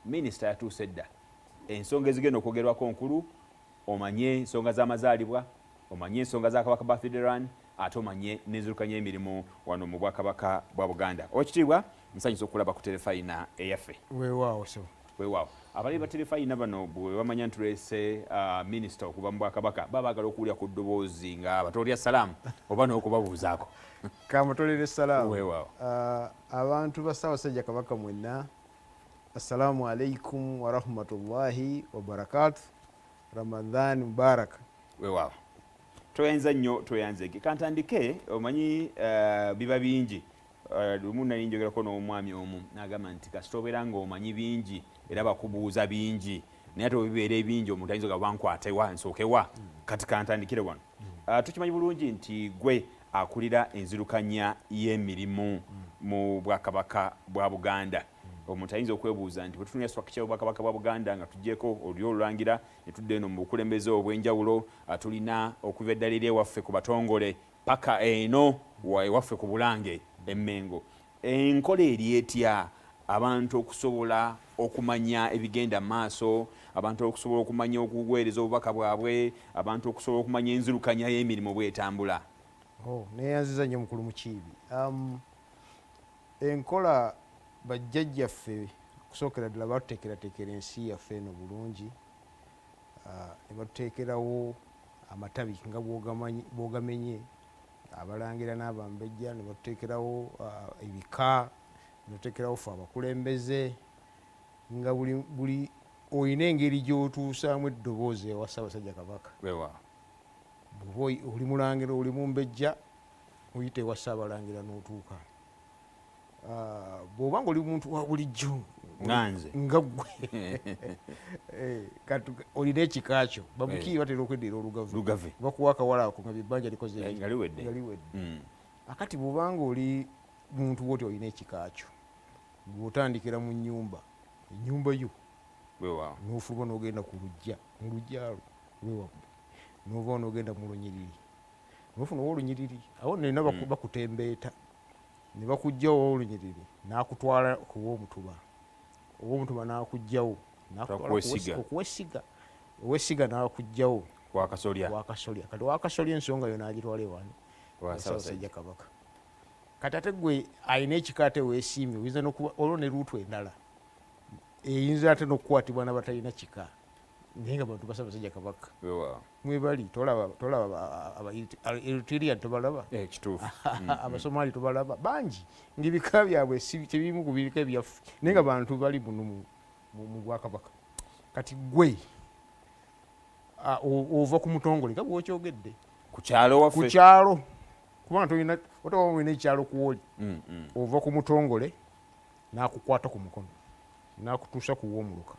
Minisita yatuuse dda. Ensonga ezigenda okwogerwako nkulu, omanye ensonga z'amazaalibwa, omanye ensonga za Kabaka Birthday Run, ate omanye n'enzirukanya y'emirimu wano mu Bwakabaka bwa Buganda. Owekitiibwa, nsanyusa okulaba ku terefayina eyaffe. Weewaawo so. Weewaawo. Abalabi ba terefayina bano bwe bamanya nti tuleese minisita okuva mu Bwakabaka, baba baagala okuwulira ku ddoboozi nga abatolya salaamu oba n'okubabuuzaako. Kamutolere salaamu. Weewaawo. Abantu ba Ssaabasajja Kabaka mwenna, assalamu alaikum warahmatullahi wabarakatu, Ramadhan mubarak. Weewaawo. Tweyanza nnyo, tweyanzege. Kantandike, omanyi biba bingi. Lumu nali njogerako n'omwami omu n'agamba nti kasita obeera ng'omanyi bingi era bakubuuza bingi, naye ate bwe bibeera ebingi omuntu ayinza okugamba nkwatewa nsookewa. Kati kantandikire wano. Tukimanyi bulungi nti gwe akulira enzirukanya y'emirimu mu Bwakabaka bwa Buganda. Omuntu ayinza okwebuuza nti bwe tutunulira structure y'Obwakabaka bwa Buganda nga tuggyeeko olulyo olulangira ne tudda eno mu bukulembeze obw'enjawulo, tulina okuva eddala eri ewaffe ku batongole paka eno ewaffe ku Bulange e Mmengo. Enkola eri etya abantu okusobola okumanya ebigenda maaso, abantu okusobola okumanya okuweereza obubaka bwabwe, abantu okusobola okumanya enzirukanya y'emirimu bw'etambula? Oh, neeyanziza nnyo mukulu Mukiibi. Enkola bajjajjaffe okusookera ddala batuteekerateekera ensi yaffe eno bulungi, ne batuteekerawo amatabi nga bw'ogamenye, abalangira n'abambejja, ne batuteekerawo ebika, ne batuteekerawo ffe abakulembeze, nga buli olina engeri gy'otuusaamu eddoboozi ewa Ssaabasajja Kabaka. Weewaawo. Bw'oba oli mulangira, oli mumbejja, oyita ewa Ssaabalangira n'otuuka. Bw'oba ng'oli muntu wa bulijjo nga nze, nga ggwe, kati olina ekika kyo, bamukiiri batera okweddira olugave, Lugave. Bakuwa akawala ako nga byebbanja likoze nga liwedde. Nga liwedde. Akati bw'oba ng'oli muntu bw'oti olina ekika kyo, bw'otandikira mu nnyumba, ennyumba yo Weewaawo. n'ofuluma n'ogenda ku luggya, mu luggya lwo lwewammwe, n'ovaawo n'ogenda mu lunyiriri, n'ofuna ow'olunyiriri, awo nno nina bakutembeeta ne bakuggyawo ow'olunyiriri n'akutwala ku w'omutuba, ow'omutuba n'akuggyawo n'akutwala Okuwesiga. okuwesiga, owesiga n'akuggyawo Wakasolya. Wakasolya. Kati wakasolya ensonga yo n'agitwala ewani? Wa Ssaabasajja Ssaabasajja. Kabaka. Kati ate gwe alina ekika ate weesiimye, oyinza n'okuba olwo ne luutu endala eyinza ate n'okukwatibwa n'abatalina kika, naye nga bantu ba Ssaabasajja Kabaka. Weewaawo. Mwebali, tolaba Eritrean tobalaba? Kituufu. Abasomali tobalaba? Bangi ng'ebika byabwe si tebimu ku bika ebyaffe, naye nga bantu bali muno mu Bwakabaka. Kati gwe ova ku mutongole nga bw'okyogedde. Ku kyalo waffe. Ku kyalo. Kubanga tolina, otoba olina ekyalo kw'oli. Ova ku mutongole n'akukwata ku mukono, n'akutuusa ku w'omuluka,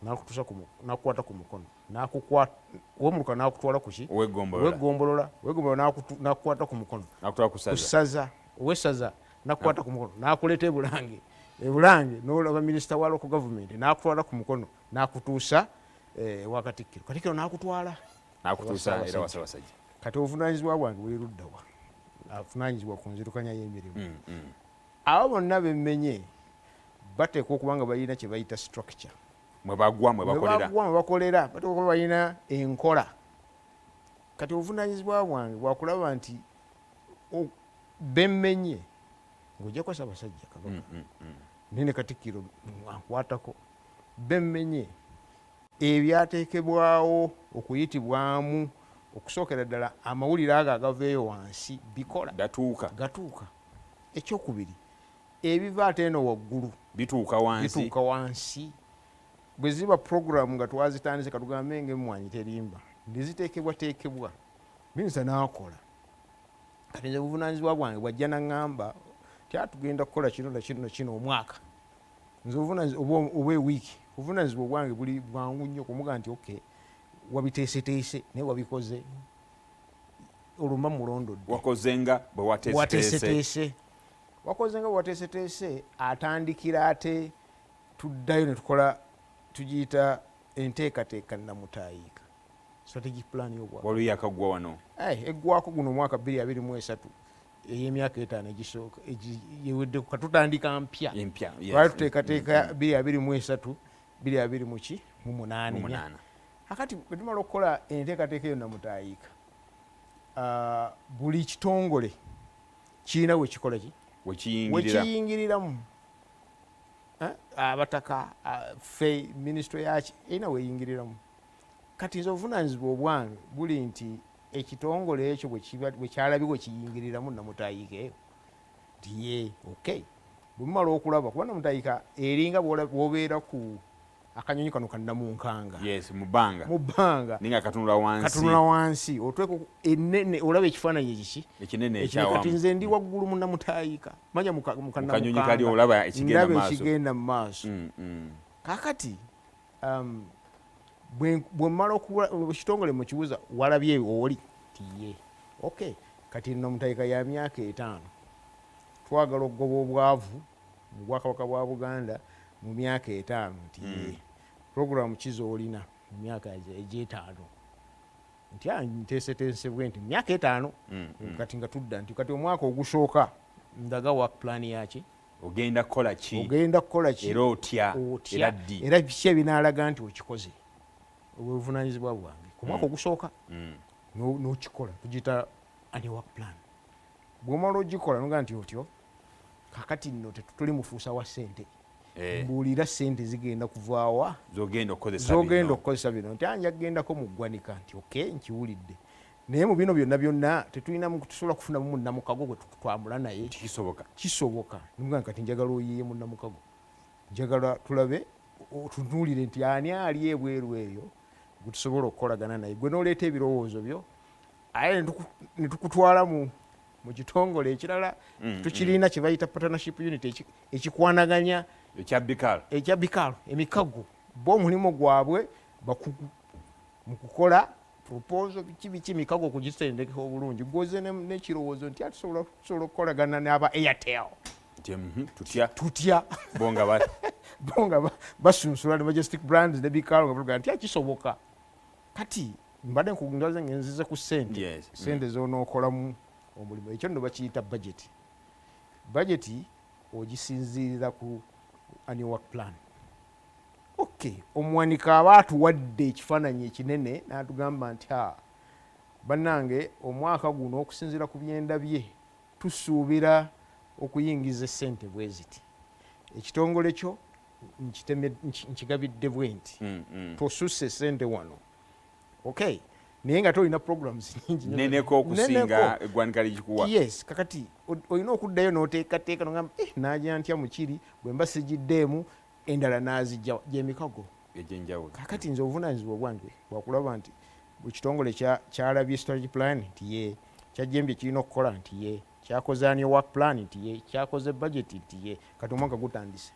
n'akutuusa ku n'akukwata ku mukono, ow'omuluka n'akutwala ku ki? Ow'eggombolola. Ow'eggombolola, ow'eggombolola n'akukwata ku mukono. N'akutwala ku ssaza. Ku ssaza, ow'essaza n'akukwata ku mukono, n'akuleeta e Bulange. E Bulange n'olaba minisita wa local government n'akutwala ku mukono, n'akutuusa ewa Katikkiro. Katikkiro n'akutwala. N'akutuusa era wa Ssaabasajja. Ssaabasajja. Kati obuvunaanyizibwa bwange buli ludda wa? Avunaanyizibwa ku nzirukanya y'emirimu. Abo bonna bemmenye bateekwa okuba nga balina kye bayita structure. Mwe bagwa, mwe bakolera. Mwe bagwa, mwe bakolera. Bateekwa okuba balina enkola. Kati obuvunaanyizibwa bwange bwakulaba nti bemmenye ng'ojjako Ssaabasajja Kabaka. Naye ne Katikkiro ankwatako. Bemmenye ebyateekebwawo okuyitibwamu okusookera ddala amawulire ago agaveeyo wansi bikola. Gatuuka. Gatuuka. Ekyokubiri, ebiva ate eno waggulu bituuka wansi. Bituuka wansi. Bwe ziba program nga twazitandise, katugambe ng'emmwanyi terimba, ne ziteekebwateekebwa, minisita n'akola. Kati nze obuvunaanyizibwa bwange bw'ajja n'aŋŋamba nti tugenda kukola kino na kino na kino omwaka. Nze obuvunaanyizibwa oba ewiiki, obuvunaanyizibwa obwange buli bwangu nnyo kumugamba nti okay, wabiteeseteese naye wabikoze, olwo mba mulondodde. Wakoze nga bwe wateeseteese. Wateeseteese. Wakoze nga bwe wateeseteese, atandikira ate tuddayo ne tukola tugiyita enteekateeka nnamutaayiika, strategic plan y'obwakabaka. Waliwo yakaggwa wano. Eggwako guno omwaka 2023. Ey'emyaka 5 egisooka eweddeko, katutandika mpya. Empya, yes. Twali tuteekateeka 2023, biri abiri muki mu munaana. Mu munaana. Akati bwe tumala okukola enteekateeka eyo namutaayiika, buli kitongole kirina wekikola ki wekiyingirira. Wekiyingiriramu. Eh, abataka, ffe minisitule yaki erina weyingiriramu. Kati nze obuvunanyizibwa obwange buli nti ekitongole ekyo bwe kyalabye wekiyingiriramu namutaayiika eyo nti ye okay. Bwe mumala okulaba, kuba namutaayiika eringa bw'obeera ku akanyonyi kano kannamunkanga. Yes, mu bbanga. Mu bbanga. Naye nga katunula wansi. Katunula wansi, oteeka enene olaba ekifaananyi ekiki ekinene. Ekyo. Ekyawamu. Kati nze ndi waggulu mu namutaayiika, manya mu Mu kanyonyi kali olaba ekigenda ndaba mu maaso. Ekigenda mu maaso. Kakati bwe mmala ekitongole mukibuuza, walabye oli ti ye okay. Kati namutaayiika ya myaka 5, twagala okugoba obwavu mu Bwakabaka bwa Buganda mu myaka 5, nti ye puroguramu ki z'olina mu myaka egy'etaano? Nti "Ah, nteeseteese bwe nti mu myaka 5." Kati nga tudda nti kati omwaka ogusooka ndaga work plan yaki. Ogenda kukola ki? Ogenda kukola ki? Era otya? Otya? Era ddi? Era biki ebinaalaga nti okikoze? Obuvunanyizibwa bwange ku mwaka ogusooka n'okikola, tugiyita annual work plan. Bw'omala ogikola nogaa nti otyo kakati nno tetuli mufuusa wa ssente. Mbuulira ssente zigenda kuvaawa zogenda okukozesa zogenda bino. Okukozesa bino nti anja kugendako mu ggwanika nti ok, nkiwulidde, naye mu bino byonna byonna tetulina tusobola kufunamu munnamukago gwe tutwambula naye. Kisoboka. Kisoboka. Nimugamba kati njagala oyiye munnamukago, njagala tulabe otunuulire nti ani ali ebweru eyo gwe tusobola okukolagana naye, gwe n'oleeta ebirowoozo byo, aye ne tukutwala mu kitongole ekirala tukirina kye bayita partnership unit ekikwanaganya ekya bikalo. Ekya bikalo, emikago. Bo omulimu gwabwe bakugu mu kukola proposal, biki biki, emikago okugisendeka obulungi. Gwoze n'ekirowoozo nti atusobola tusobola okukolagana n'aba Airtel. Nti tutya? Tutya? Bo nga bo nga basunsula ne Majestic Brands ne bikalo nga bavuga nti akisoboka. Kati mbadde nkugaza ngenzize ku ssente. Ssente z'onookolamu omulimu, ekyo nno bakiyita budget. Budget ogisinziirira ku annual work plan. Okay, omuwanika aba atuwadde ekifaananyi ekinene n'atugamba nti a bannange, omwaka guno okusinziira ku byendabye tusuubira okuyingiza essente bwe ziti, ekitongole kyo nkigabidde bwe nti, tosusse essente wano. Okay, naye nga tolina programs nyingi nnyo. Neneko okusinga Neneko. Eggwanika ligikuwa. Yes, kakati olina okuddayo n'oteekateeka nogamba eh, naja ntya mukiri bwe mba sigiddeemu endala n'azijja gyemikago egyenjawulo. Kakati nze obuvunanyizibwa bwange bwakulaba nti buli kitongole kyalabye strategy plan nti ye kyajjembye kirina okukola, nti ye kyakoze annual work plan, nti ye kyakoze budget, nti ye kati omwaka gutandise.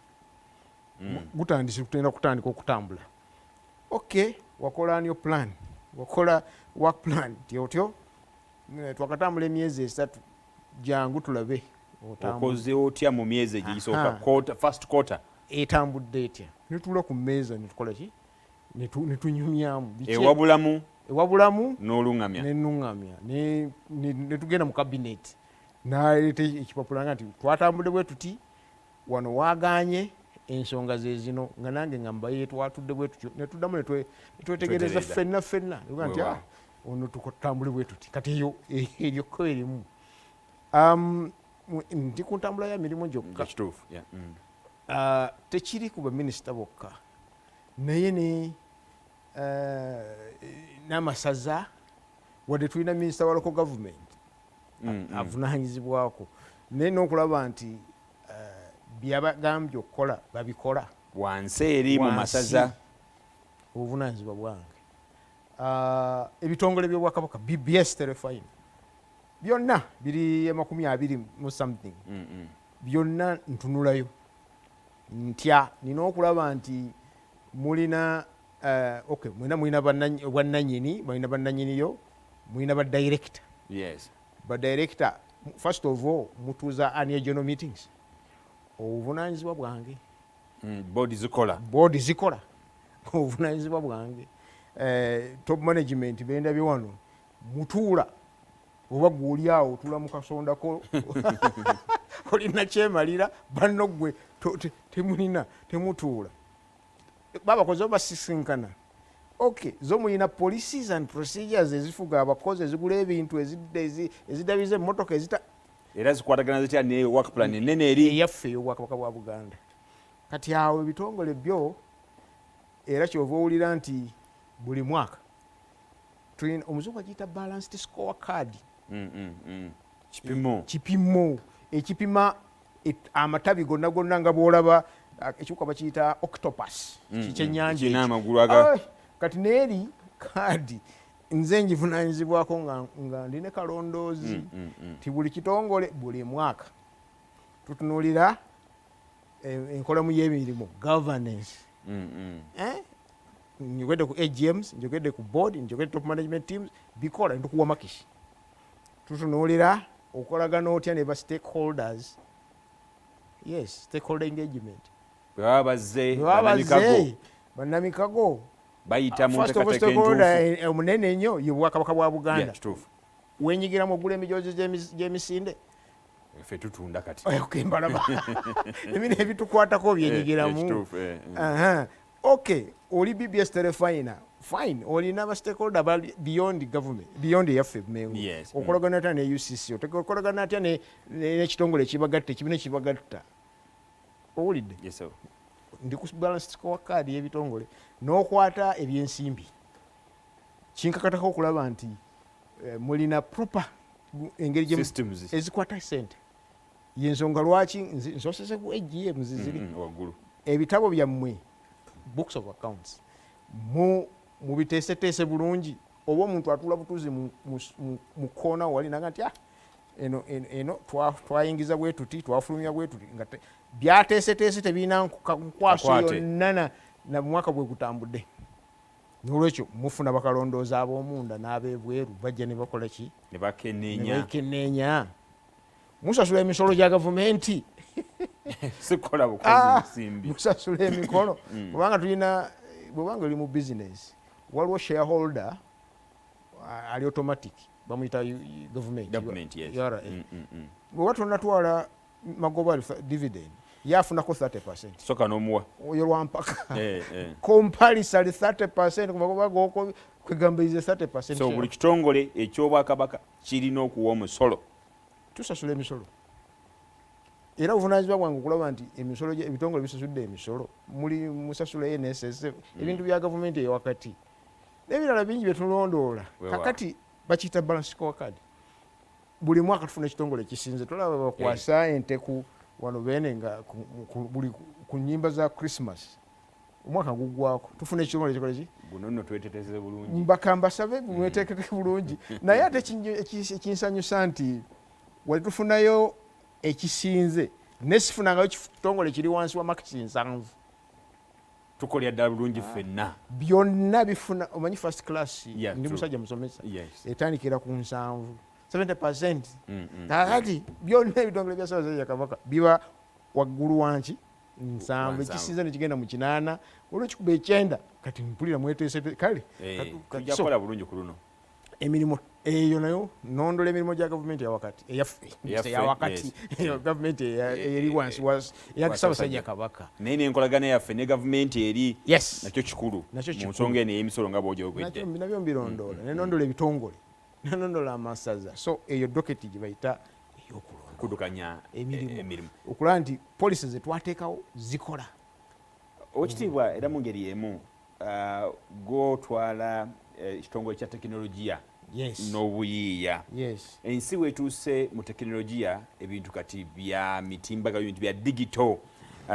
Gutandise, tugenda kutandika okutambula. Okay, wakola annual plan, wakola work plan nti otyo, twakatambula emyezi 3, jangu tulabe otambula. Okoze otya mu myezi egigisooka? Aha. First quarter. Etambudde etya? Netuula ku mmeeza netukola ki, netunyumyamu ewabulamu. Ewabulamu. N'oluŋŋamya. Nenuŋŋamya, netugenda mu cabinet, naleeta ekipapula nga nti twatambudde bwe tuti, wano waganye, ensonga ze zino, nga nange nga mbaye twatudde bwe tutyo, netuddamu netwetegereza Twetereeza. ffenna ffenna. Netugaa nti Weewaawo. "Ah, ono tutambule bwe tuti." Kati eyo eryo kko erimu ndi ku ntambula ya mirimu gyokka. Kituufu, yeah. Tekiri ku baminisita bokka, naye ne n'amasaza, wadde tulina minisita wa local government avunaanyizibwako, naye n'okulaba nti byabagambye okukola babikola. Wansi eri mu Wansi. masaza. Obuvunaanyizibwa bwange. Ebitongole by'obwakabaka, BBS Terefayina, byonna biri 20 mu something. Byonna ntunulayo ntya nina okulaba nti mulina okay, mwena mulina bwannanyini, mulina bannanyiniyo, mulina badirector. Badirector, first of all mutuuza annual general meetings, obuvunanyizibwa bwange. Board zikola. Board zikola, obuvunanyizibwa bwange. Top management bendabye wano mutuula. Oba gwe oli awo otuula mu kasondako, olina kyemalira, banno gwe temulina, temutuula, babakozi bo basisinkana. Okay, zo mulina policies and procedures ezifuga abakozi, ezigula ebintu, ezidabiza emmotoka, ezita Era zikwatagana zitya ne work plan enene eri eyaffe ey'Obwakabaka bwa Buganda? Kati awo ebitongole byo, era kyova owulira nti buli mwaka tulina, omuzungu agiyita balanced score card. Kipimo. Kipimo ekipima amatabi gonna gonna, nga bwolaba ekiwuka bakiyita octopus, kyenyanja. Kirina amagulu aga Kati neeri kaadi nze njivunanyizibwako nga ndi ne kalondoozi ti buli kitongole buli mwaka tutunuulira enkolamu y'emirimu, governance. Eh? Njogedde ku AGMs, njogedde ku board, njogedde top management teams, bikola ntukuwa makisi. Tutunuulira okolagana otya ne ba stakeholders, yes, stakeholder engagement. Bwe baba bazze bwe baba bannamikago bazze bannamikago bayita mu First of all, nteekateeka stakeholder entuufu. Omunene ennyo ye Bwakabaka bwa Buganda. Kituufu. Wenyigiramu ogula emijoozi gy'emisinde. Ffe tutunda kati. Okay, mbalaba ebino ebitukwatako byenyigiramu. Kituufu. Aha. Okay, oli BBS Terefayina, fine, olina aba stakeholder bali beyond government, beyond eyaffe Mengo. Okolagana atya ne UCC? Okolagana atya n'ekitongole ekibagatta, ekibiina ekibagatta? Owulidde? Yes, sir. Ndi ku balance score card y'ebitongole n'okwata ebyensimbi. Kinkakatako okulaba nti mulina proper engeri Systems. ezikwata sente. Yensonga lwaki nsosese ku AGM ziri Waggulu. Ebitabo byammwe, books of accounts, mu mubiteeseteese bulungi, oba omuntu atuula butuuzi mu koona wali naga nti, "Ah, eno twayingiza bwe tuti, twafulumya bwe tuti," nga byateeseteese tebirina nkwaso Kakwate. yonna na mwaka bwe gutambudde. Nolwekyo mufuna bakalondoozi ab'omunda n'ab'ebweru, bajja ne bakola ki? Ne bakenneenya. Ne bakenneenya. Musasula emisolo gya gavumenti? Sikola bukozi nsimbi. Musasula emikolo? Kubanga tulina, bwebanga oli mu business, waliwo shareholder ali automatic, bamuyita government. Government, yes. URA. Bweba tonatwala magoba, dividend, yafunako 30. Soka n'omuwa. Oyo lwampaka. Eh. Compulsory 30 ku magoba goko, kwegamba ize 30. So buli kitongole ekyobwakabaka kirina okuwa omusolo. Tusasula emisolo, era obuvunanyizibwa bwange okulaba nti emisolo ebitongole bisasudde emisolo, muli musasula NSSF, ebintu bya gavumenti eyawakati n'ebirala bingi byetulondoola. Kakati bakiyita balance scorecard. Buli mwaka tufuna ekitongole ekisinze. Tolaba bakwasa ente ku wano bene nga buli ku nyimba za Christmas, omwaka guggwako tufuna ekitongole ekikola ki? Guno nno tweteteze bulungi. Mbaka mbasabe mweteekete bulungi. Naye ate ekinsanyusa nti wali tufunayo ekisinze, nesifunangayo kitongole kiri wansi wa makisi 70. Tukolera ddala bulungi ffenna. Byonna bifuna, omanyi first class, ndi musajja musomesa, etandikira ku 70, 70. Kakati byonna ebitongole bya Ssaabasajja Kabaka biba waggulu wanki? 70. 70. Ekisinze nekigenda mu 80, olwekikuba 90. Kati mpulira mweteese kale. Tujja So, kukola bulungi ku luno. Emirimu eyo nayo nondola emirimu gya gavumenti eyawakati, eyaffe, Eyaffe, eyawakati, yes. gavumenti eri wansi eya Ssaabasajja Kabaka. Naye n'enkolagana yaffe ne gavumenti eri nakyo kikulu Nakyo mu kikulu. nsonga eno ey'emisolo nga bw'ogyogedde. Nabyo mbirondoola, nenondola ebitongole, nenondola amasaza. So eyo docket gye bayita ey'okulonda Kuddukanya emirimu. Emirimu. Okulaba nti policy zetwateekawo zikola. Owekitiibwa, era mu ngeri emu gwotwala ekitongole kya tekinologiya n'obuyiiya. Ensi wetuuse mu tekinologiya, ebintu kati bya mitimbagano, ebintu bya digital.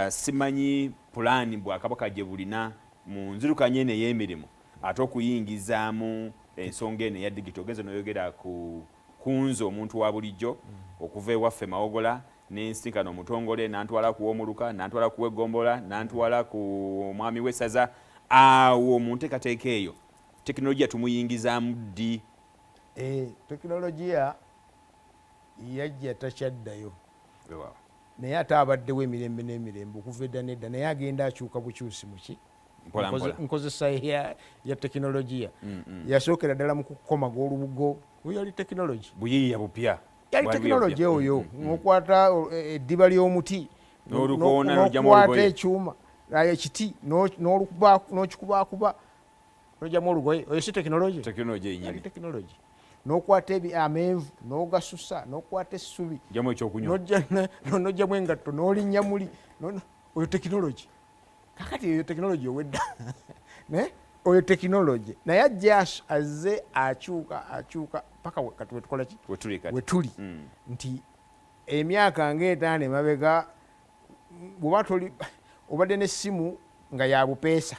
Simanyi pulaani bwakabaka gye bulina mu nzirukanya eno ey'emirimu, ate okuyingizaamu ensonga eno eya digital. Ogenze noyogera ku kunze omuntu wa bulijjo okuva ewaffe Mawogola nensinkana omutongole, nantwala ku womuluka, nantwala ku wegombola, nantwala ku omwami w'essaza. Awo mu nteekateeka eyo tekinologiya tumuyingizaamu ddi? Tekinologiya yajja takyaddayo, naye ate abaddewo emirembe n'emirembe okuva edda n'edda, naye agenda akyuka bukyusi muki Nkozesa ya tekinologiya. Yasookera ddala mu kukomaga olubugo, oyo yali tekinologi. Buyiiya bupya. Yali tekinologi oyo. N'okwata eddiba ly'omuti, n'okwata ekyuma ekiti, n'okikubakuba n'ojjamu olugoye. Oyo si tekinologi? Yali tekinologi. N'okwata amenvu n'ogasusa, n'okwata essubi, n'ojjamu engatto n'olinnya muli. Oyo tekinologi. Kakati eyo tekinologi owedda. Oyo tekinologi naye ajja azze akyuka akyuka paka kati wetukola ki wetuli nti emyaka ng'etaano emabega bw'oba toli obadde n'essimu nga ya bupeesa,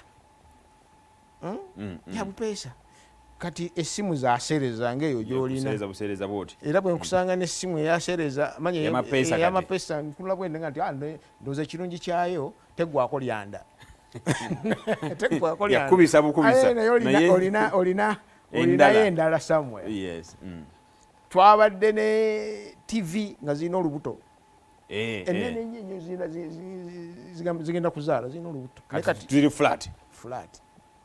ya bupeesa. Kati essimu zasereza ng'eyo gy'olina era bwe nkusanga n'essimu eyasereza manya ey'amapeesa ntunula bwe nga nti ndowooza ekirungi kyayo teggwako lyanda. Yakubisa bukubisa. Naye olinayo endala somewhere. Twabadde ne TV nga zirina olubuto ennene nnyo nnyo, zigenda kuzaala, zirina olubuto. Kati ziri flat. Flat.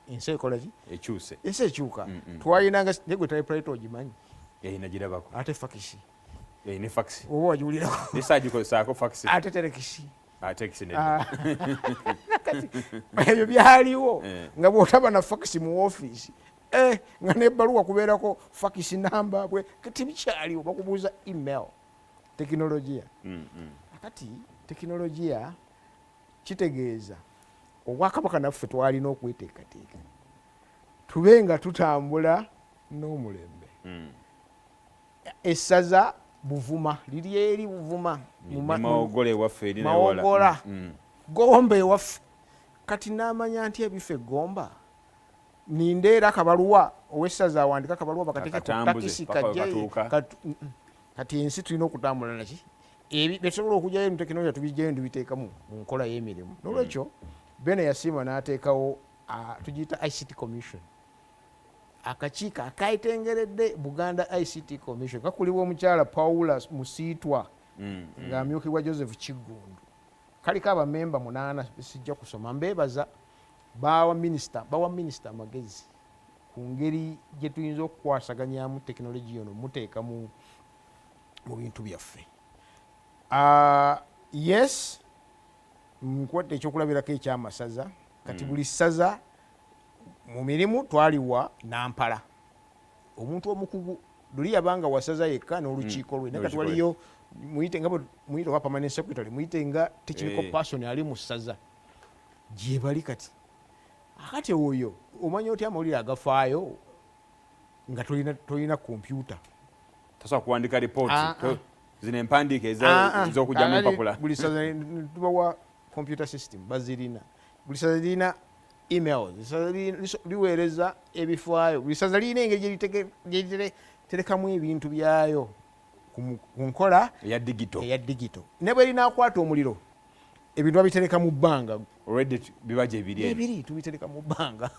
Ensi ekola ki? Ekyuse. Ensi ekyuka. Twalinanga naye gwe typewriter ogimanyi? Nagirabako. Ate fakisi? Ne fakisi. Oba wagiwulirako? Ne saagikozesa fakisi. Ate telekisi? Ate nedda. Kati ebyo byaliwo nga bw'otaba na fakisi mu woofiisi, nga n'ebbaluwa kubeerako fakisi namba bwe kati bikyaliwo, bakubuuza email. Tekinologiya. Kati tekinologiya kitegeeza obwakabaka naffe twalina okweteekateeka tube nga tutambula n'omulembe. Essaza Buvuma liri eri Buvuma, Mawogola ewaffe eri. Mawogola, Gomba ewaffe. Kati n'amanya nti ebifo eggomba nindeera akabaluwa, owessaza awandika akabaluwa bakateeke ku takisi kajje. Kati ensi tulina okutambula naki byetusobola okugyayo mu tekinologiya tubijjayo tubiteekamu mu nkola y'emirimu. N'olwekyo Bene yasiima n'ateekawo tugiyita ICT Commission, akakiiko akaitengeredde Buganda ICT Commission, kakulibwa omukyala Paula Musiitwa ng'amyukibwa Joseph Kiggundu. Kaliko abamemba 8, sijja kusoma, mbeebaza. Bawa minisita amagezi ku ngeri gye tuyinza okukwasaganyamu tekinologiya ono muteeka mu bintu byaffe. Yes, nkuwadde ekyokulabirako ekyamasaza. Kati buli ssaza mu mirimu twaliwa nampala, omuntu omukugu. Luli yabanga wasaza yekka n'olukiiko lwe, naye kati waliyo muyite nga muyite oba permanent secretary, muyite nga technical person ali mu ssaza gye bali. Kati akati oyo omanya otya amawulire agafaayo nga tolina kompyuta? Tasobola kuwandika ripooti zino empandiika ez'okugyamu empapula. Buli ssaza tubawa computer system bazirina, buli ssaza lirina emails, ssaza liweereza ebifaayo, buli ssaza lirina engeri gyeriterekamu ebintu byayo ku nkola eya digito. Eya digito. Ne bwe linaakwata omuliro ebintu babitereka mu bbanga. Already biba gye biri. Ebiri tubitereka mu bbanga.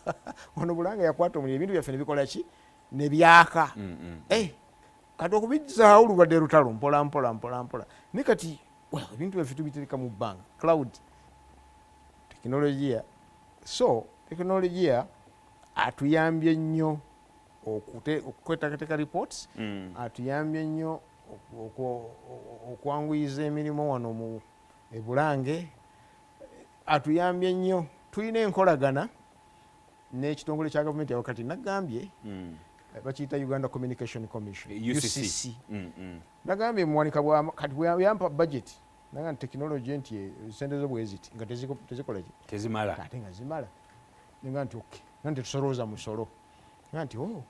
Wano Bulanga yakwata omuliro ebintu byaffe ne bikola ki? Ne byaka. Kati okubizaawo lubadde lutalo mpola mpola mpola mpola. Naye kati ebintu byaffe tubitereka mu bbanga. Cloud tekinologiya. So tekinologiya atuyambye nnyo okweteekateeka reports, atuyambye nnyo okwanguyiza emirimu wano mu Bulange, atuyambye nnyo. Tulina enkolagana n'ekitongole kya gavumenti wakati nagambye bakiyita Uganda Communication Commission, UCC. Nagambye muwanika kati bwe yampa budget naga nti tekinologi nti sente zo bweziti nga tezikola ki? Tezimala. Ate nga zimala. Nga nti okay, nga nti tusolooza musolo, nga nti oh,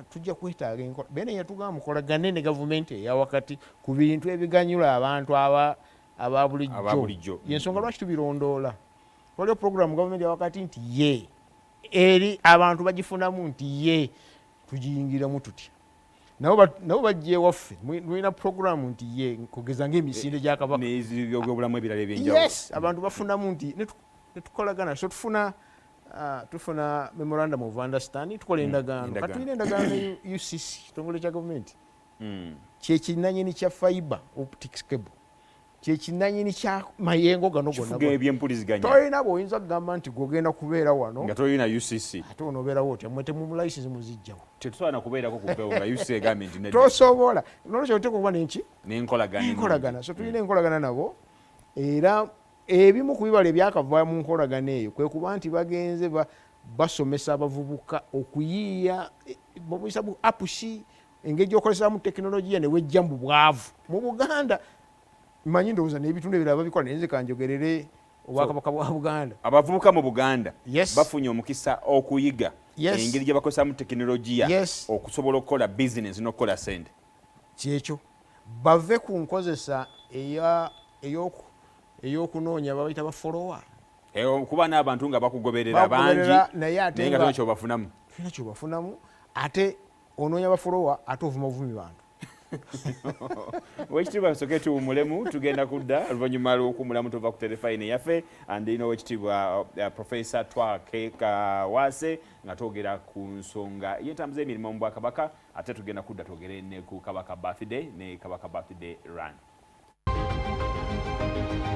tujja kwetaaga enkola. Bene yatugamba mukolagane ne gavumenti eyawakati ku bintu ebiganyula abantu aba bulijjo. Yensonga lwaki tubirondoola. Waliwo programu gavumenti yawakati nti ye eri abantu bagifunamu nti ye tugiyingiramu tutya, nabo bajja ewaffe mulina programu nti ye kugeza ngaemisinde gya Kabaka n'ebyobulamu ebirala ebyenjawulo. Yes, abantu bafunamu nti netukolagana. So tufuna memorandum of understanding, tukola endagaano. Kati tulina endagaano ne UCC, kitongole kya gavumenti kyekinanyini kya fiber optics cable. Kyekinanyini kya mayengo gano Kifuga gonna. Ebyempuliziganya. Tolina bwoyinza kugamba nti gwogenda kubeera wano nga tolina UCC. Ate onoobeerawo otya? Mwe temumulayisinsi muzijjawo. Tetusobola nakubeerako ku mpewo nga UCC egambye nti nedda. Tosobola. Nolwekyo oteeka okuba nenki? N'enkolagana. Enkolagana. So tulina enkolagana nabo, era ebimu ku bibala ebyakava mu nkolagana eyo kwe kuba nti bagenze basomesa abavubuka okuyiiya, bamuyisa bu apps, engeri gyokolesamu tekinologiya ne wejja mu bwavu mu Buganda. Manyi ndowooza n'ebitundu ebirala babikola, naye nze kanjogerere Obwakabaka bwa Buganda. Abavubuka mu Buganda Yes. bafunye omukisa okuyiga engeri gye bakozesamu tekinologiya okusobola okukola bizinesi n'okukola sente. Kyekyo, bave ku nkozesa ey'okunoonya babayita ba follower. Okuba n'abantu nga bakugoberera bangi, Bakugoberera, naye ate naye nga tolina kyobafunamu. Tolina kyobafunamu, ate onoonya ba follower, ate ovuma buvumi bantu. Owekitiibwa, soke tuwumulemu, tugenda kudda oluvannyuma lw'okuwumulamu. Tuva ku terefayina yaffe, ndina Owekitiibwa Profesa Twake Kaawaase nga twogera ku nsonga y'entambuza y'emirimu mu Bwakabaka. Ate tugenda kudda twogere ne ku Kabaka Birthday ne Kabaka Birthday Run.